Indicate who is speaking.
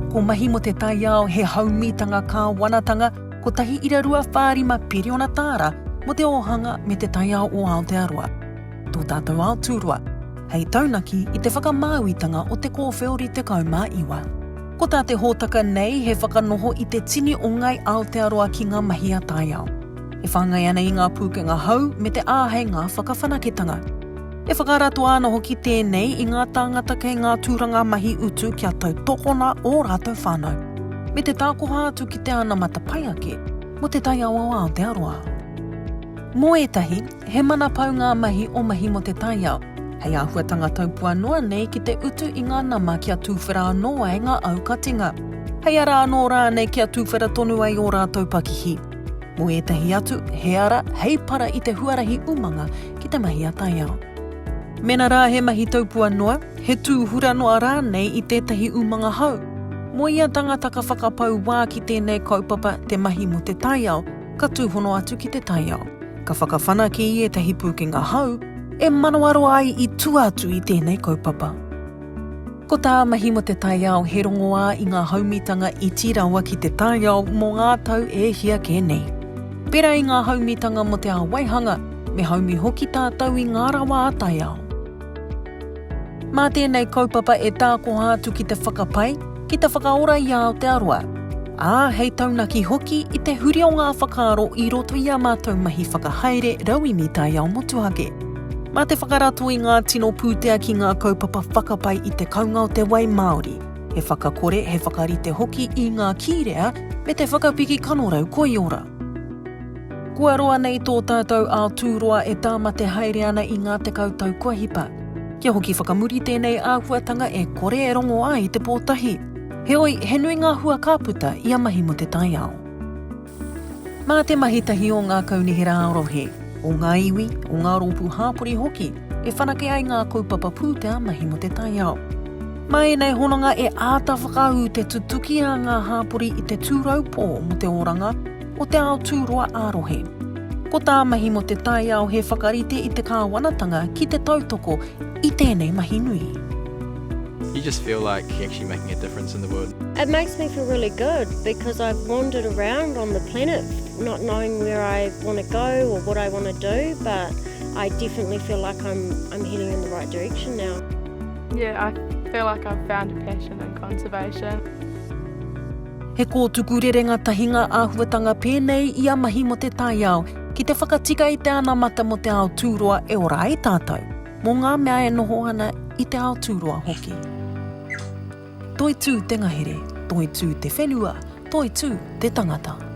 Speaker 1: Ko Mahi mō te Taiao he haumitanga kāwanatanga 1.25 piriona tāra mō te ōhanga me te taiao o Aotearoa, tō tātou ao tūroa, hei taunaki i te whakamāuitanga o te Kōwheori 19. Ko tā te hōtaka nei he whakanoho i te tini o ngāi Aotearoa ki ngā mahi ā-taiao. E whāngai ana i ngā pūkenga hou me te āheinga whakawhanaketanga. E whakaratoa ana hoki tēnei i ngā tāngata kei ngā tūranga mahi utu kia tautokona ō rātou whānau, me te tākoha atu ki te anamata pai ake mō te taiao o Aotearoa. Mō ētahi, he manapau ngā mahi o Mahi mō te Taiao, hei āhuatanga taupua noa nei ki te utu i ngā nama kia tuwhera anō ai ngā aukatinga, hei ara anō rānei kia tuwhera tonu ai ō rātou pakihi. Mō ētahi atu, he ara hei para i te huarahi umanga ki te mahi ā-taiao. Mēnā rā he mahi taupua noa, he tūhura noa rānei i tētahi umanga hou. Mō ia tangata ka whakapau wā ki tēnei kaupapa te mahi mō te taiao, ka tūhono atu ki te taiao, ka whakawhanake i ētahi pūkenga hou e manawaroa ai i tua atu i tēnei kaupapa. Ko tā Mahi mō te Taiao he rongoā i ngā haumitanga iti rawa ki te taiao mō ngā tau e hia kē nei. Pērā i ngā haumitanga mō te āwaihanga, me haumi hoki tātou i ngā rawa ā-taiao. Mā tēnei kaupapa e tākoha atu ki te whakapai, ki te whakaora i a Aotearoa, ā, hei taunaki hoki i te huri o ngā whakaaro i roto i ā mātou mahi whakahaere rauemi taiao motuhake. Mā te whakarato i ngā tino pūtea ki ngā kaupapa whakapai i te kaunga o te wai māori, he whakakore, he whakarite hoki i ngā kīrea me te whakapiki kanorau koiora. Kua roa nei tō tātou ao tūroa e tāmate haere ana i ngā tekau tau kua hipa. Kia hoki whakamuri tēnei āhuatanga e kore e rongo ai te pōtahi. Heoi, he nui ngā hua ka puta i a mahi mō te taiao. Mā te mahi tahi o ngā kaunihera ā-rohe, o ngā iwi, o ngā rōpū hāpori hoki e whanake ai ngā kaupapa pūtea mahi mō te taiao. Mā ēnei hononga e āta whakaū te tutuki a ngā hāpori i te tūraupō mō te oranga o te ao tūroa ā-rohe. Ko tā Mahi mō te Taiao he whakarite i te kāwanatanga ki te tautoko i tēnei mahi nui.
Speaker 2: You just feel like you're actually making a difference in the world.
Speaker 3: It makes me feel really good because I've wandered around on the planet not knowing where I want to go or what I want to do, but I definitely feel like I'm, I'm heading in the right direction now.
Speaker 4: Yeah, I feel like I've found a passion in conservation.
Speaker 1: He kōtuku rerenga tahi ngā āhuatanga pēnei i a mahi mō te taiao ki te whakatika i te anamata mō te ao tūroa e ora ai tātou, mō ngā mea e noho ana i te ao tūroa hoki. Toitū te ngahere, toitū te whenua, toitū te tangata.